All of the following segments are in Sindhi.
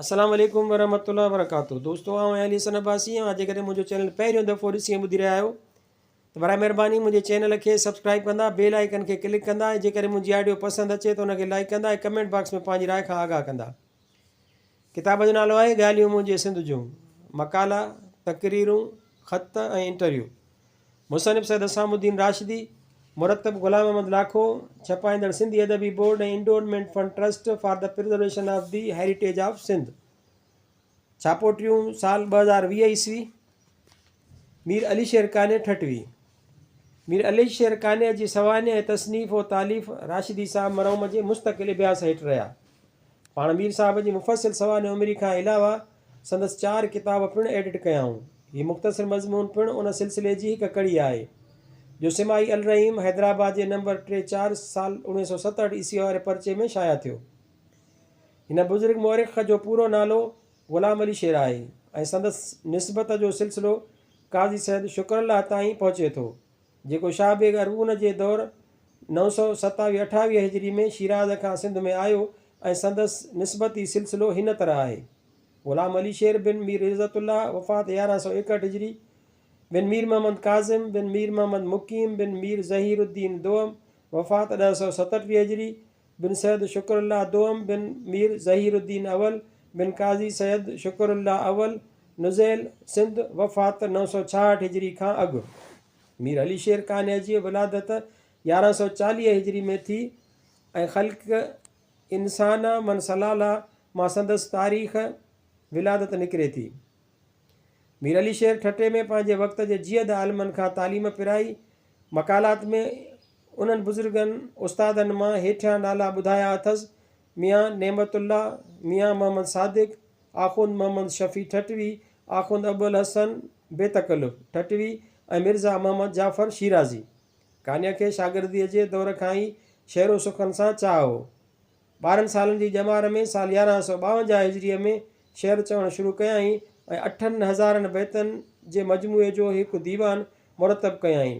السلام عليڪم ورحمة الله وبرڪاته دوستو آئون آهيان علي حسن عباسي اوهان جيڪڏهن منهنجو چينل پهريون دفعو ڏسي ۽ ٻڌي رهيا آهيو ته برائي مهرباني منهنجي چينل کي سبسڪرائب ڪندا بيل آئيڪن کي ڪلڪ ڪندا ۽ جيڪڏهن منهنجي آڊيو پسند اچي ته ان کي لائيڪ ڪندا ۽ ڪمينٽ باڪس ۾ پنهنجي راء کان آگاهه ڪندا ڪتاب جو نالو آهي ڳالهيون منهنجي سنڌ جون مقالا تقريرون خط ۽ انٽرويو مصنف سيد حسام الدين راشدي، مرتب Ghulam Ahmad Lakho, ڇپائيندڙ Sindhi Adabi board ۽ endowment fund trust for the preservation of the heritage of Sindh. ڇاپو ٽيون، سال 2020 عيسوي، مير علي شير قانع ٺٽوي. مير علي شير قانع جي سوانح ۽ تصنيف و تاليف راشدي صاحب مرحوم جي مستقل اڀياس هيٺ رهيا. پاڻ مير صاحب جي مفصل سوانح عمري کان علاوه سندس چار ڪتاب پڻ ايڊٽ ڪيائون. هي مختصر مضمون پڻ ان سلسلي جي هڪ ڪڙي آهي، جو سماهي الرحيم حيدرآباد جي نمبر ٽي چار سال 1967 عيسوي واري پرچي ۾ شايع ٿيو. هن بزرگ مؤرخ جو پورو نالو غلام علي شير آهي ۽ سندس نسبت جو سلسلو قاضي سيد شڪر الله تائين پهچي ٿو. جيڪو شاهه بيگ ارغون جي دور 927 28 هجري ۾ شيراز کان سنڌ ۾ آيو ۽ سندس نسبتي سلسلو هن طرح آهي، غلام علي شير بن مير عزت الله، وفات 1161 هجري، بن مير محمد ڪاظم بن مير محمد مقيم بن مير ظهير الدين دوم، وفات 1067 هجري، بن سيد شڪر الله دوم بن مير ظهير الدين اول بن قاضي سيد شڪر الله اول، نزيل، سنڌ، وفات 966 هجري کان اڳ. مير علي شير قانع جي ولادت 1140 هجري ۾ ٿي ۽ خلق انسان من سلاله مان سندس تاريخ ولادت نڪري ٿي. مير علي شير ٺٽي ۾ پنهنجي وقت جي جيد عالمن کان تعليم پرائي. مقالات ۾ انهن بزرگن استادن مان هيٺيان نالا ٻڌايا اٿس، ميان نعمت الله، ميان محمد صادق، آخوند محمد شفيع ٺٽوي، آخوند ابوالحسن بي تڪلف ٺٽوي ۽ مرزا محمد جعفر شيرازي. قانع کي شاگرديء جي دور کان ئي شعر و سخن سان چاهه هو. 12 سالن جي ڄمار ۾ سال 1152 هجريء ۾ شعر چوڻ شروع ڪيائين ۽ اٺن هزارن بيتن جي مجموعي جو هڪ ديوان مرتب ڪيائين،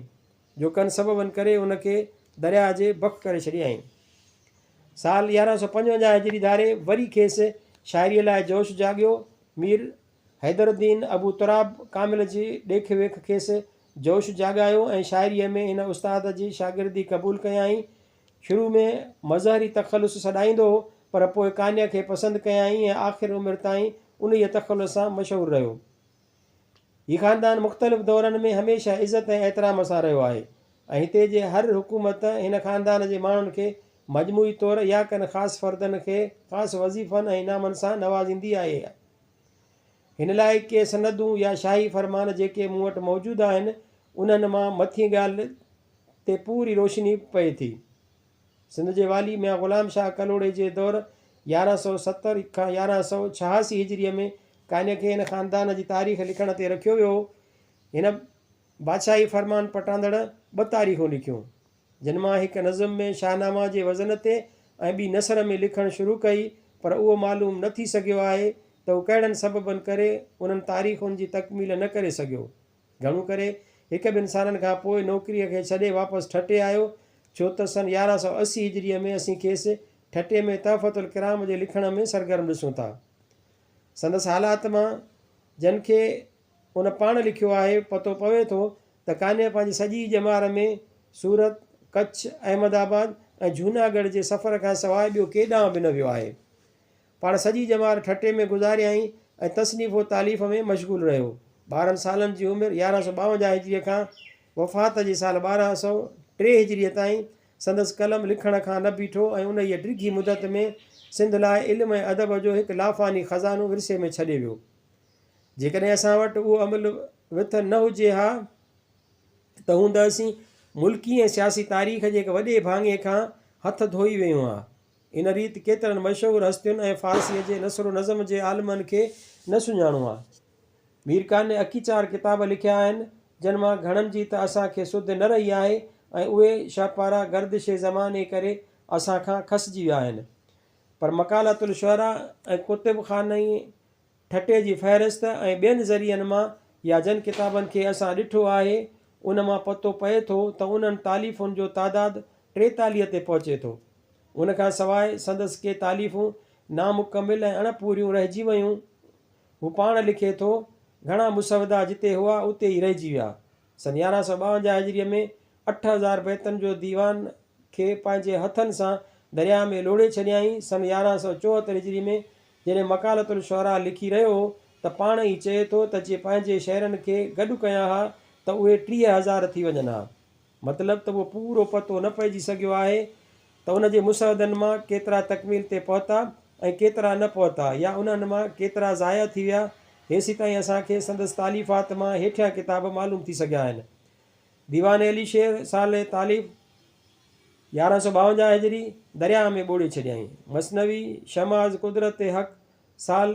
جو ڪن سببن ڪري ان کي درياهه جي بک ڪري ڇڏيائين. سال 1155 هجري ڌاري وري کيس شاعريء لاء جوش جاڳيو. مير حيدر الدين ابو تراب ڪامل جي ڏيک ويک کيس جوش جاڳايو ۽ شاعريء ۾ هن استاد جي شاگردي قبول ڪيائين. شروع ۾ مظهري تخلص سڏائيندو هو، پر پوء قانع کي پسند ڪيائين ۽ آخر عمر تائين انهيء تخلص سان مشهور رهيو. هي خاندان مختلف دورن ۾ هميشه عزت ۽ احترام سان رهيو آهي ۽ هتي جي هر حڪومت هن خاندان جي ماڻهن کي مجموعي طور يا ڪن خاص فردن کي خاص وظيفن ۽ انعامن سان نوازيندي آئي آهي. هن لاء ڪي سندون يا شاهي فرمان جيڪي مون وٽ موجود آهن، انهن مان مٿين ڳالهه تي پوري روشني پئي ٿي. سنڌ جي والي ميان غلام شاهه ڪلهوڙي جي دور 1170 کان 1186 هجريء ۾ قانع کي هن خاندان جي تاريخ لکڻ تي رکيو ويو هو. هن بادشاهي فرمان پٽاندڙ ٻه تاريخون لکيون. جن مان هڪ نظم ۾ شاهنامه جي وزن تي ۽ ٻي نثر ۾ لکڻ شروع ڪئي پر اهو معلوم نه ٿي سگهيو آهي ته هو ڪهڙن سببن ڪري انهن تاريخن جي تڪميل نه ڪري سگهيو. گهڻو ڪري هڪ ٻن سالن کان پوء نوڪريء کي ڇڏي واپس ٺٽي آيو ڇو ته سن 1180 هجريء ۾ اسين کيس ٺٽي ۾ تحفة الڪرام جي لکڻ ۾ سرگرم ڏسون ٿا. سندس حالات مان جن کي ان پاڻ لکيو آهي، پتو پوي ٿو ته قانع پنهنجي سڄي ڄمار ۾ سورت، ڪڇ، احمد آباد ۽ جهوناڳڙهه جي سفر کان سواء ٻيو ڪيڏانهن به نه ويو آهي. پاڻ سڄي ڄمار ٺٽي ۾ گذاريائين ۽ تصنيف و تاليف ۾ مشغول رهيو. 12 سالن جي عمر 1152 هجريء کان وفات جي سال 1203 هجريء تائين سندس قلم لکڻ کان نه بيٺو ۽ انهيء ڊگهي مدت ۾ سنڌ لاء علم ۽ ادب جو هڪ لافاني خزانو ورثي ۾ ڇڏي ويو. جيڪڏهن اسان وٽ اهو عمل وٿ نه هجي ها ته هوند اسين ملڪي ۽ سياسي تاريخ جي هڪ وڏي ڀاڱي کان هٿ ڌوئي ويون ها. ان ريت ڪيترن مشهور هستين ۽ فارسيء جي نثر و نظم جي عالمن کي نه سڃاڻون ها. مير قانع اڪيچار ڪتاب لکيا آهن، جن مان گهڻن جي ته اسان کي سڌ نه رهي آهي ۽ اهي شهپارا گردش زماني ڪري اسان کان کسجي ويا آهن. پر مقالات الشعراء ۽ ڪتب خانه ٺٽي جي فهرست ۽ ٻين ذريعن مان يا جن ڪتابن کي اسان ڏٺو آهي، ان مان پتو پئي ٿو ته انهن تاليفن جو تعداد 43 تي پهچي ٿو. ان کان سواء سندس ڪي تاليفون نامڪمل ۽ اڻ پوريون رهجي ويون. هو پاڻ لکي ٿو، گهڻا مسودا جتي هئا اتي ئي رهجي ويا. سن 1152 هجريء ۾ 8000 بيتن جو ديوان کي پنهنجي هٿن سان درياهه ۾ لوڙهي ڇڏيائين. سن 1174 هجري ۾ جڏهن مقالة الشعراء لکي رهيو هو ته پاڻ ئي چئي ٿو ته جي پنهنجي شعرن کي گڏ ڪيان ها ته اهي 30,000 ٿي وڃن ها. مطلب ته اهو پورو پتو نه پئجي سگهيو آهي ته ان جي مسودن مان ڪيترا تڪميل تي پهتا ۽ ڪيترا نه پهتا يا انهن مان ڪيترا ضايع ٿي ويا. هيسيتائين اسان کي سندس تاليفات مان هيٺيان ڪتاب معلوم ٿي سگهيا آهن. ديوان علي شير، سال تاليف، 1152 هجري، درياهه ۾ ٻوڙي ڇڏيائين. مثنوي، شمع از قدرت حق، سال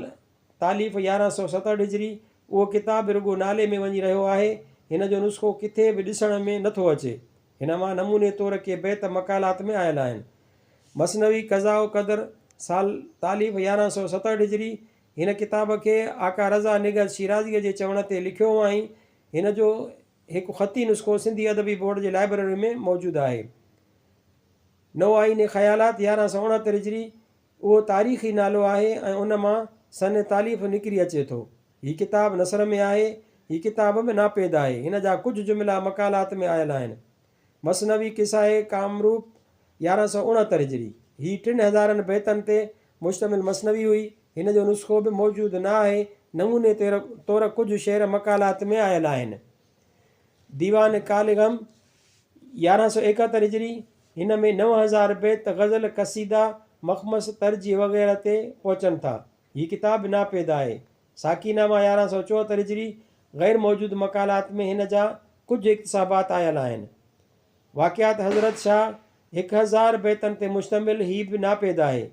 تاليف، 1167 هجري، اهو ڪتاب به رڳو نالي ۾ وڃي رهيو آهي. هن جو نسخو ڪٿي به ڏسڻ ۾ نه ٿو اچي. هن مان نموني طور ڪي بيت مقالات ۾ آيل آهن. مثنوي قضا و قدر، سال تاليف، 1167 هجري، هن ڪتاب کي آقا رضا نگهت شيرازيء جي چوڻ تي لکيو هئائين. هن جو هڪ خطي نسخو سنڌي ادبي بورڊ جي لائبريري ۾ موجود آهي. نو آئين خيالات، 1169 هجري، اهو تاريخي نالو آهي ۽ ان مان سن تاليف نڪري اچي ٿو. هي ڪتاب نثر ۾ آهي. هي ڪتاب به ناپيد آهي. هن جا ڪجهه جملا مقالات ۾ آيل آهن. مثنوي قصائي ڪامروپ 1169 هجري، هي ٽن هزارن بيتن تي مشتمل مثنوي هئي. هن جو نسخو به موجود نه آهي. نموني طور ڪجهه شعر مقالات ۾ آيل آهن. ديوان ڪالغم 1171 هجري، هن ۾ 9000 بيت، غزل، قصيدا، مخمس، ترجيح وغيره تي پهچن ٿا. هي ڪتاب به ناپيد آهي. ساقي نامه 1174 هجري، غير موجود مقالات ۾ هن جا ڪجهه اقتسابات آيل آهن. واقعات حضرت شاهه 1000 بيتن تي مشتمل هي به ناپيد آهي.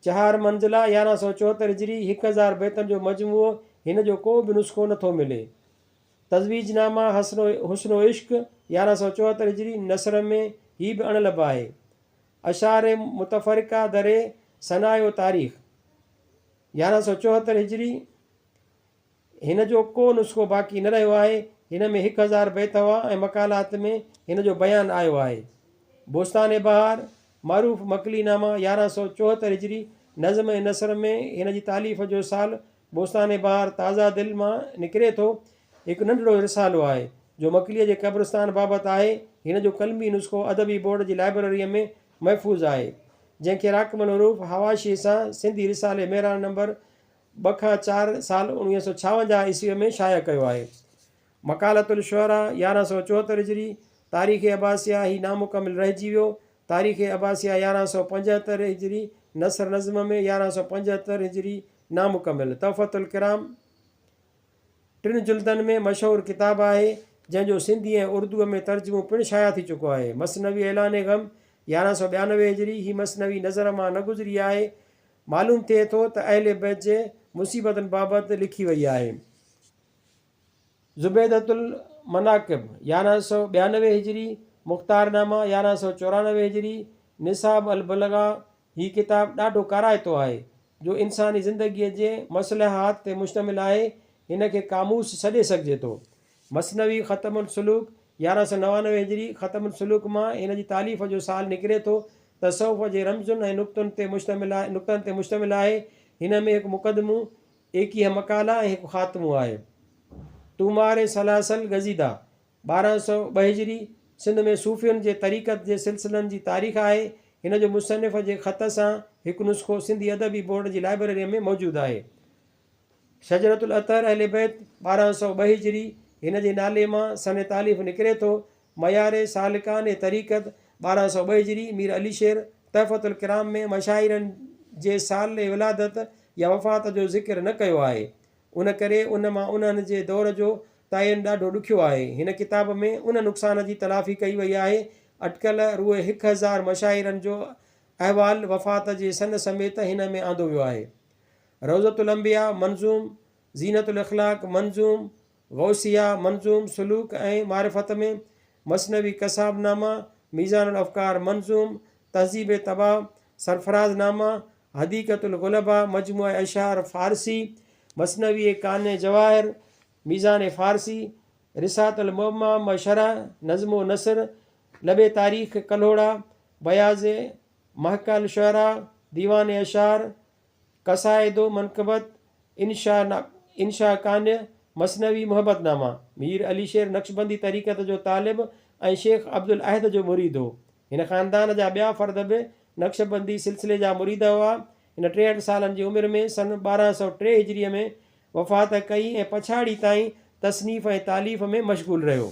چهار منزله 1174 هجري، 1000 بيتن جو مجموعو، هن جو ڪو به نسخو نٿو ملي. تجويز نامه حسن و عشق، 1174 هجري، نثر ۾ هي به اڻلڀ آهي. اشعار متفرقه در صنايع و تاريخ، 1174 هجري، هن جو ڪو نسخو باقي نه رهيو آهي. هن ۾ 1000 بيت هئا ۽ مقالات ۾ هن جو بيان آيو آهي. بوستان بهار، معروف مڪلي نامه، 1174 هجري، نظم ۽ نثر ۾ هن جي تاليف جو سال بوستان بهار تازه دل مان نڪري ٿو، هڪ ننڍڙو رسالو آهي، جو مڪليء جي قبرستان بابت آهي. هن جو قلمي نسخو ادبي بورڊ جي لائبرريء ۾ محفوظ آهي، جنهن کي راقم الحروف حواشي سان سنڌي رسالي مهراڻ نمبر ٻه کان چار سال 1956 عيسويء ۾ شايع ڪيو آهي. مقالة الشعراء، 1174 هجري، تاريخ عباسيه هي نامڪمل رهجي ويو. تاريخ عباسيه 1175 هجري، نثر نظم ۾ 1175 هجري، نامڪمل. تحفة الڪرام ٽن جلدن ۾ مشهور ڪتاب آهي، جنهن جو سنڌي ۽ اردوء ۾ ترجمو پڻ شايع ٿي چڪو آهي. مثنوي اعلان غم، 1192 هجري، هي مثنوي نظر مان نه گذري آهي. معلوم ٿئي ٿو ته اهل بيت جي مصيبتن بابت لکي وئي آهي. زبيدة المناقب، 1192 هجري، مختار نامه، 1194 هجري، نصاب البلغاء، هي ڪتاب ڏاڍو ڪارائتو آهي، جو انساني زندگيء جي مصلحات تي مشتمل آهي، هن کي قاموس سڏي سگهجي ٿو. مثنوي ختم السلوڪ، 1199 هجري، ختم السلوڪ مان هن جي تاليف جو سال نڪري ٿو. تصوف جي رمزن ۽ نقطن تي مشتمل نقطن تي مشتمل آهي. هن ۾ هڪ مقدمو، 21 مقالا ۽ هڪ خاتمو آهي. طومار سلاسل گزيده، 1202 هجري، سنڌ ۾ صوفين جي طريقت جي سلسلن جي تاريخ آهي. هن جو مصنف جي خط سان هڪ نسخو سنڌي ادبي بورڊ جي لائبريريء ۾ موجود آهي. شجرة الاطهر اهل بيت، 1202 هجري، هن جي نالي مان سن تاليف نڪري ٿو. معيار سالڪان طريقت، 1202 هجري، مير علي شير، تحفة الڪرام ۾ مشاهيرن جي سال ولادت يا وفات جو ذڪر نه ڪيو آهي. ان ڪري ان مان انهن جي دور جو تعين ڏاڍو ڏکيو آهي. هن ڪتاب ۾ ان نقصان جي تلافي ڪئي وئي آهي. اٽڪل روء 1000 مشاهيرن جو احوال وفات جي سن سميت هن ۾ آندو ويو آهي. روضة الانبياء، منظوم، زينة الاخلاق، منظوم، غوثيه، منظوم، سلوڪ ۽ معرفت ۾، مثنوي قصاب نامه، ميزان الافڪار، منظوم، تهذيب طباع، سرفراز نامه، حديقة الغلباء، مجموعه اشعار فارسي، مثنوي قانع جواهر، ميزان فارسي، رسالة المعمّا مع شرح، نظم و نثر، لب تاريخ ڪلهوڙا، بياض محڪ الشعراء، ديوان اشعار، قصائد منقبت، انشاء انشاء قانع، مثنوي محبت نامه. مير علي شير نقشبندي طريقت جو طالب ۽ شيخ عبدالاحد جو مريد هو. هن خاندان جا ٻيا فرد به نقشبندي سلسلي جا مريد هئا. هن 63 سالن جي عمر ۾ سن 1203 هجريء ۾ وفات ڪئي ۽ پڇاڙي تائين تصنيف ۽ تاليف ۾ مشغول رهيو.